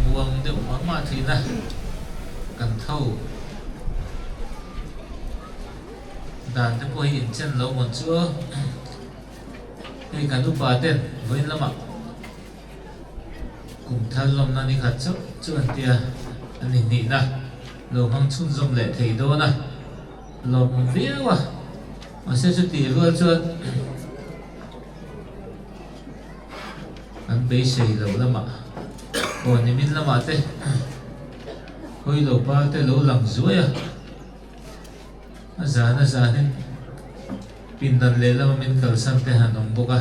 muang deuh mah mah thin a, kan tho dan te pawh hi inchen lo mawn chu aw. Hei kan upa ten vawiin lamah kum thar lawmna ni khat chauh chu an tia a ni hnihna lo hmang chhunzawm leh thei dawn a, lawmawm viau a, mahse chutih rual chuan An beisei lo lamah aw nimin lamah te hawi lo par te lo lang zuai a, a zan a zanin pindan lehlam a min kalsan te han awm bawk a,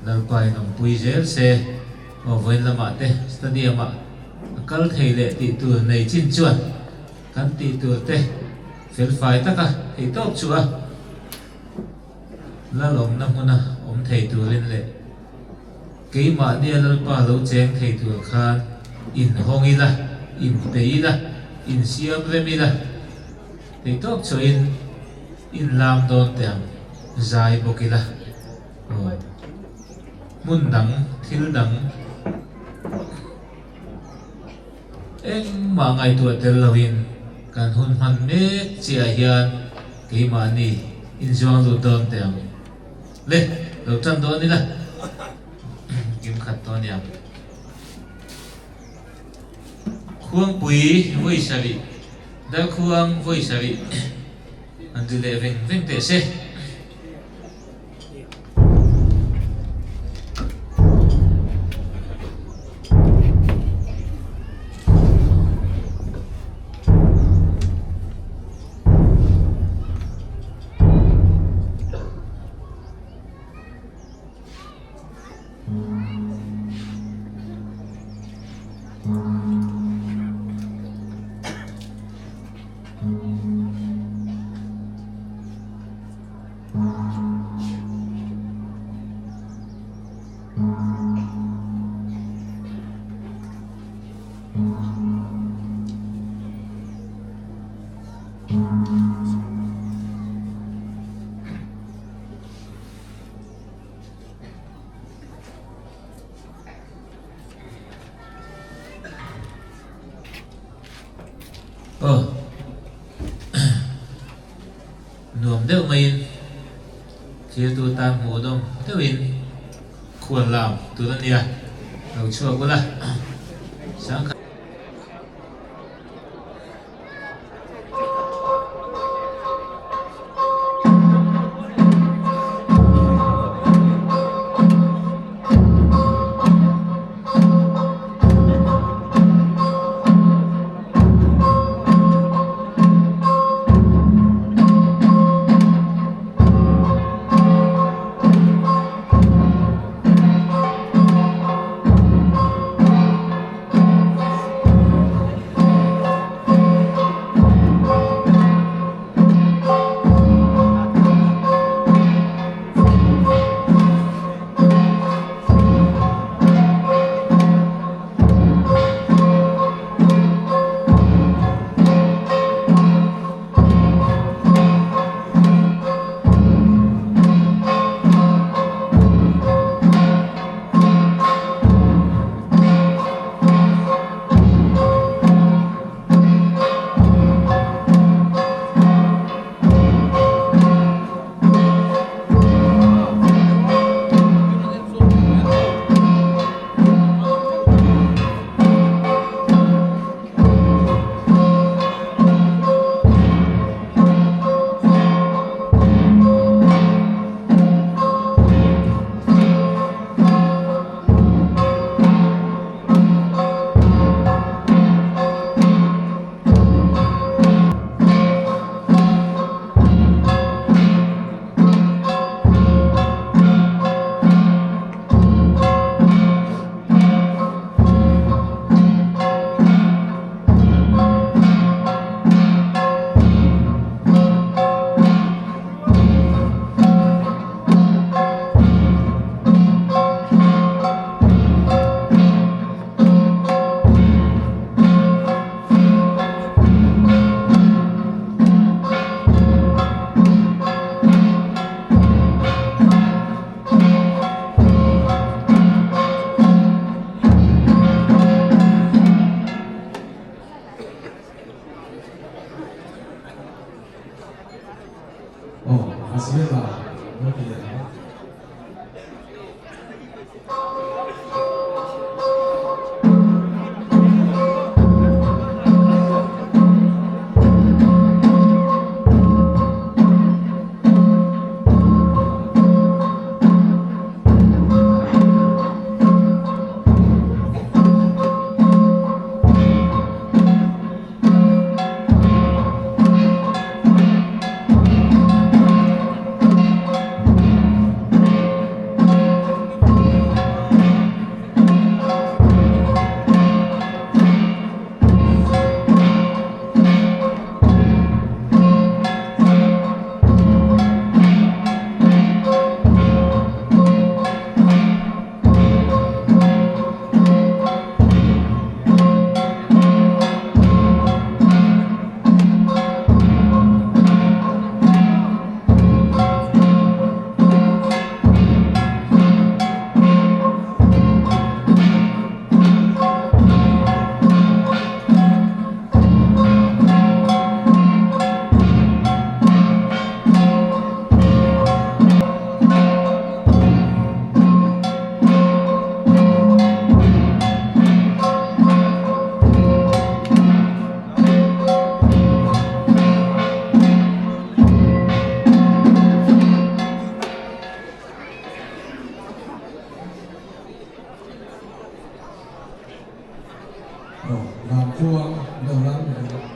Lalpa in awmpui zel se aw vawiin lamah te stadium ah a kal thei leh tih tur nei chin chuan kan tih tur te felfai taka theihtawp chu a. Lalawmna hmuna awm thei turin leh keimahnia Lalpa lo cheng thei tur khan inhawng ila, inpe ila, insiam rem ila, theihtawp chhuahin inlam dawn teh ang, zai bawk ila. Aw, hmun dang, thil dang engmah ngaihtuah tel loin kan hun hman mek chiah hian keimahni inzuang lut dawn teh ang. Le, lo tan dawn ila, kim khat tawh ania. Khuangpui vawi sarih, Darkhuang vawi sarih an ti leh veng veng teh se. Aw. Nuam deuh maiin thiltu tan hmuh dawm deuhin khuan lam tur a nia, lo chhuak ula. Sangkhat. Aw, Lamtluang lo lam leh ang.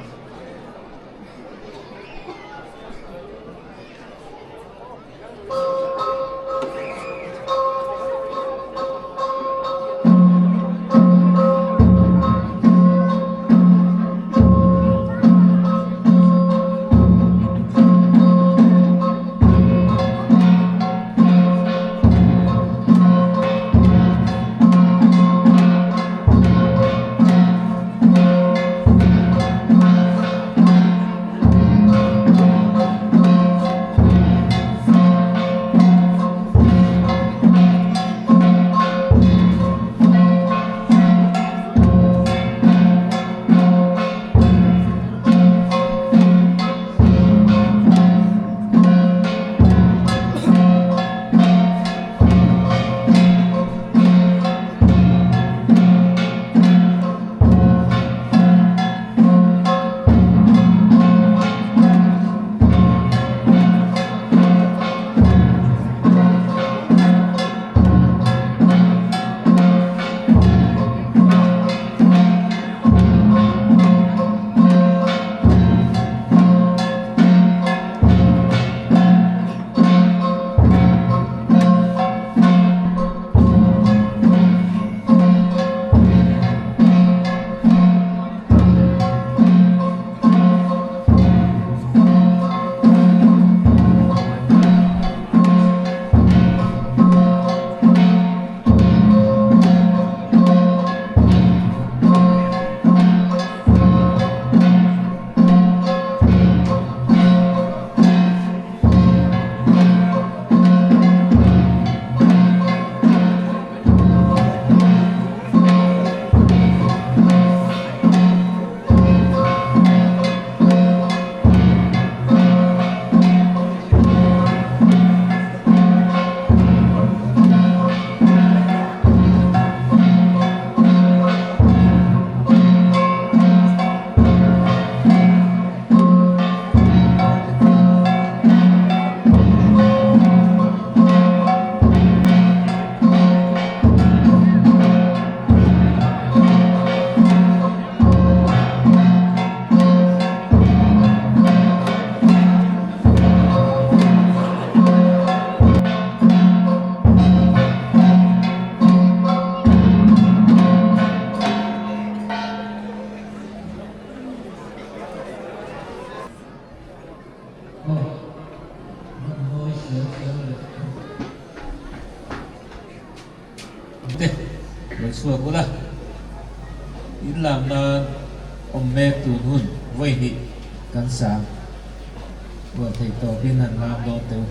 Aw, hman mawi sial sial leh te rawn chhuak ula, in lam nan awm mek tun hun vawi hnih kan sang ruah theih tawpin han lam dawn teh u.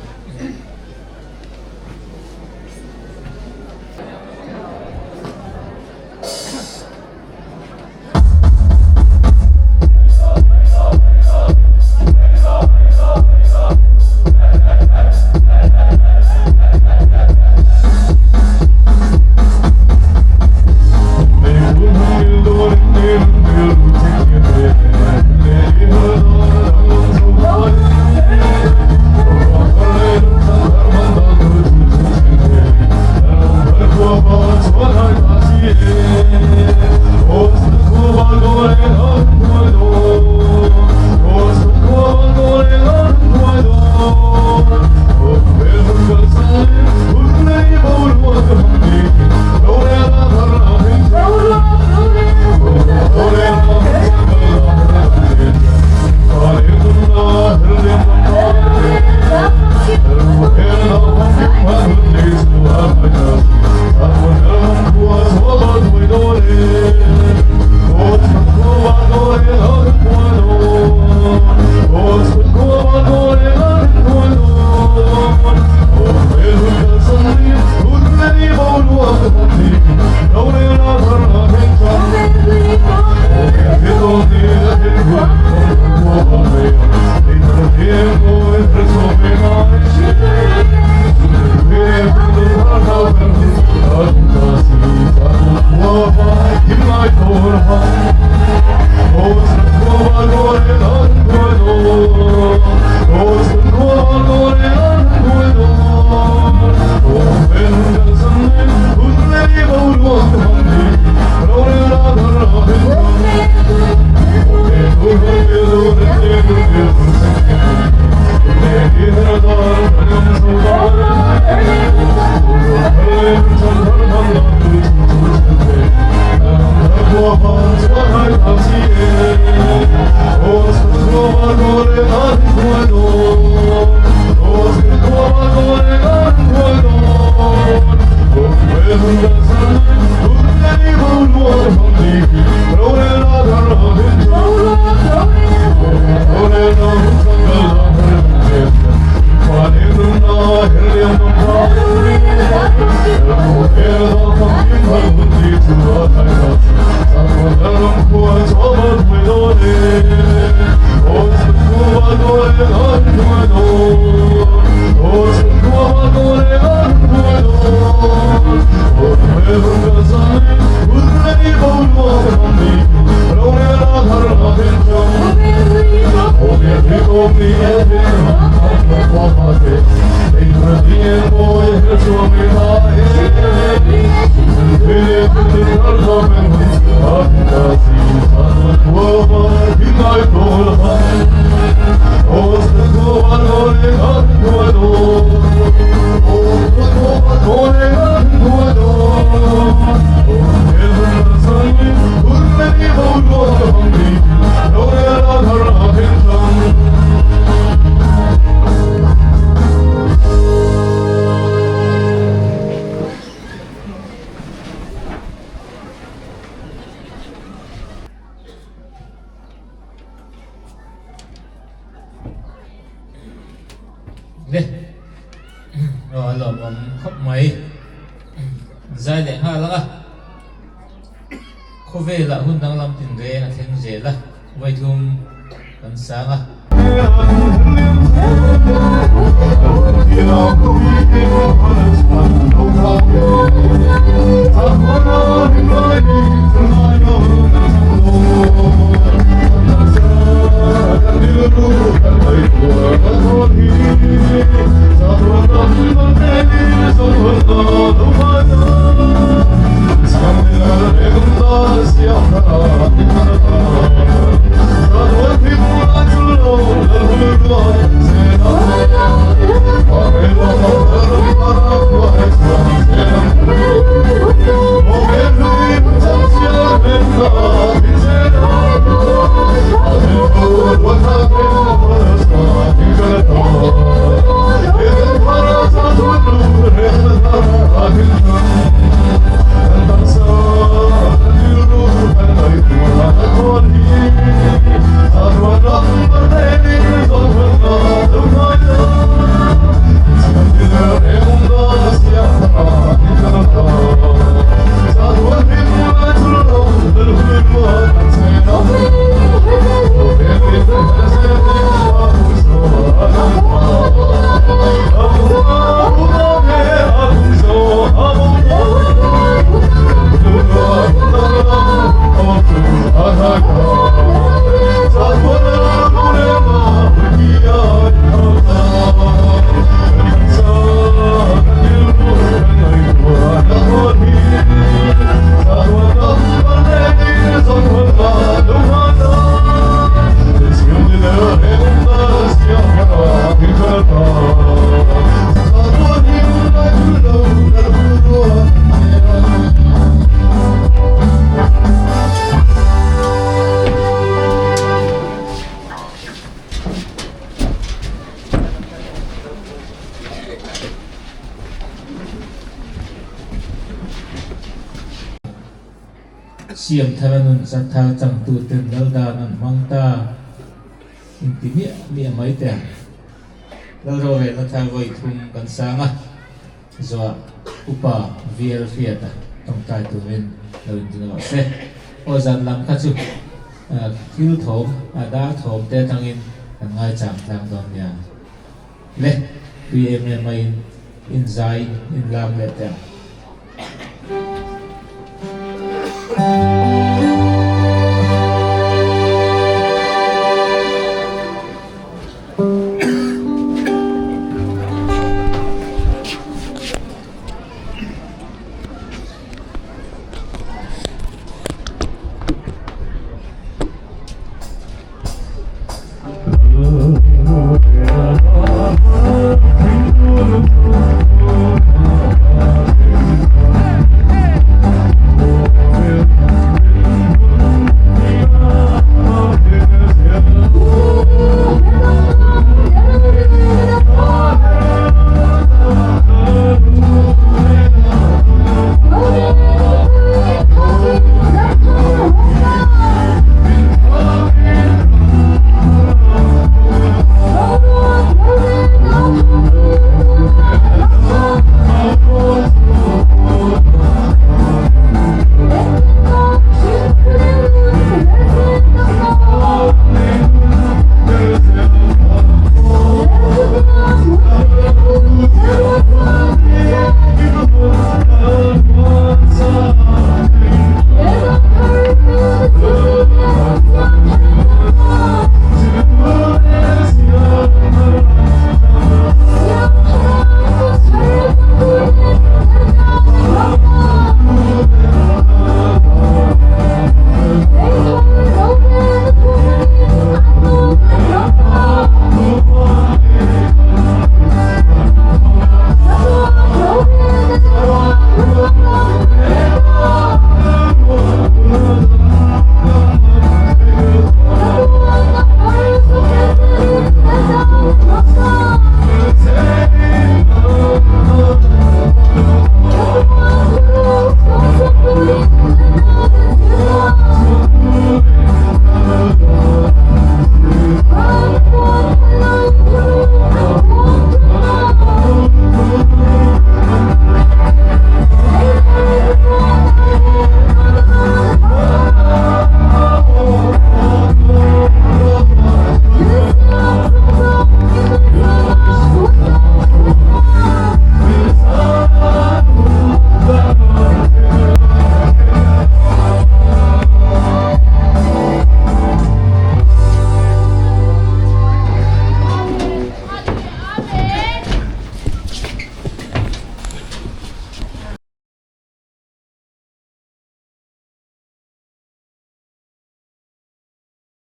Le aw a lawmawm khawp mai zai leh nghal ang a khawvelah hun danglam tinreng a thleng zel a vawithum kan sang a. Siam thara nun thar changtuten lal dan an hmang ta inti miah miah mai teh ang. Lal rorelna thar vawi thum kan sang a, Zuah upa VL Hriata tawngtai turin lo inti rawh se. Aw zan lam kha chu thil thawm, dar thawm te atangin kan ngaichang tlang dawn nia. Le, tui em em maiin inzai inlam leh teh ang.